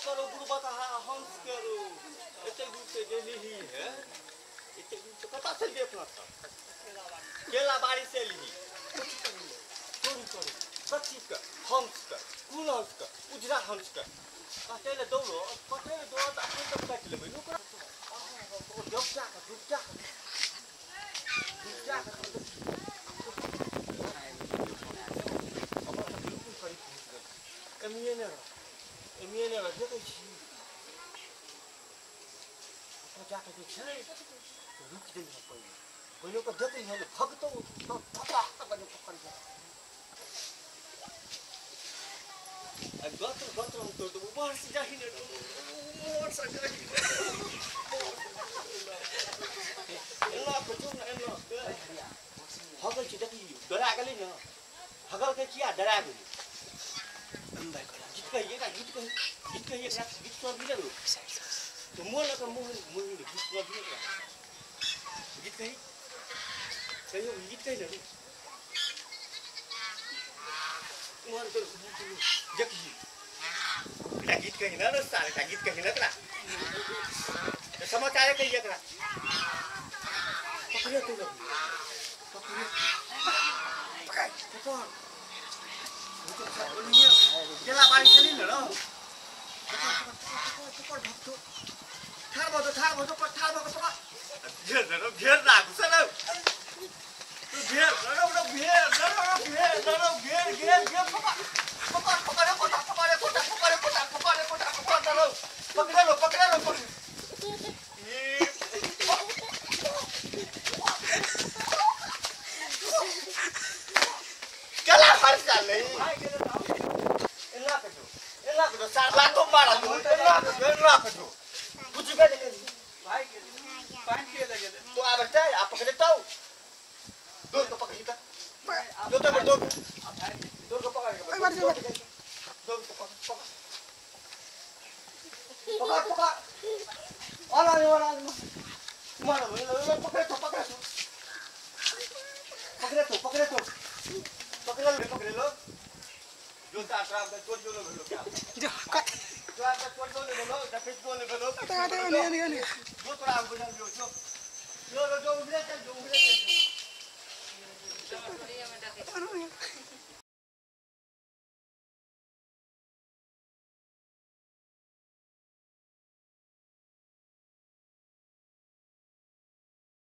करो बुढ़बा हंस करो एते दूर से गेली ही है एते दूर से कता से देखना था केला बाड़ी से ली चोरी करो कथी के हंस के कोन हंस के उजरा हंस के कटे ले दौड़ो कटे ले दौड़ो त अपन तक काटि लेबै ओकरा डबका के डुबका के डुबका के बिल्कुल करीब पहुंच गेल एमिए ने एमिए ने देखै छी ओतऽ जाके जे छै रुकि जइहे पहिले पहिले ओकरा देखै हँ भगतौ तऽ धपा कऽ पकड़ जा आ गत्र गत्र हम तोड़ देबो बाहर से जाही ने मोर से जाही एना के जो ने एना के हगल छी देखी डरा गेली न हगल के किया डरा गेली गीत कहिए का गीत कही गीत कहिए गीत सुन भी लो तो मोर लगा मोह मोह गीत सुन भी गीत कही कहियो गीत कही ना मोर तो देखी बेटा गीत कही ना रे सारे का गीत कही ना करा समाचार कहिए करा पकड़े तो लग पकड़े पकड़ पकड़ केला बाड़ी चली न पकड़ भक्तो ठार भतो ठार भतो पकड़ घेर न घेर राखू सर घेर न घेर न घेर न घेर घेर घेर पकड़ पकड़ पकड़ कोटा पकड़ कोटा पकड़ कोटा पकड़ कोटा पकड़ न पकड़े लो पकड़े लो पकड़ केला फरसा नहीं एना कजो एना कजो साला तो मारा दू एना कजो एना कजो कुछ भी नहीं भाई के पानी पिए लगे तो आ बेटा आप पकड़े तो दो को पकड़ लिया दो तो दो दो को पकड़ के मार दो दो को पकड़ पकड़ पकड़ पकड़ आला आला मारो पकड़े तो पकड़े तो पकड़े तो पकड़े तो पकड़े लो पकड़े लो जो तार का चोर जो लो क्या जो कट जो आपका चोर जो लो दफे जो लो ने ने ने जो तोरा बुझल जो जो जो जो उभरे चल जो उभरे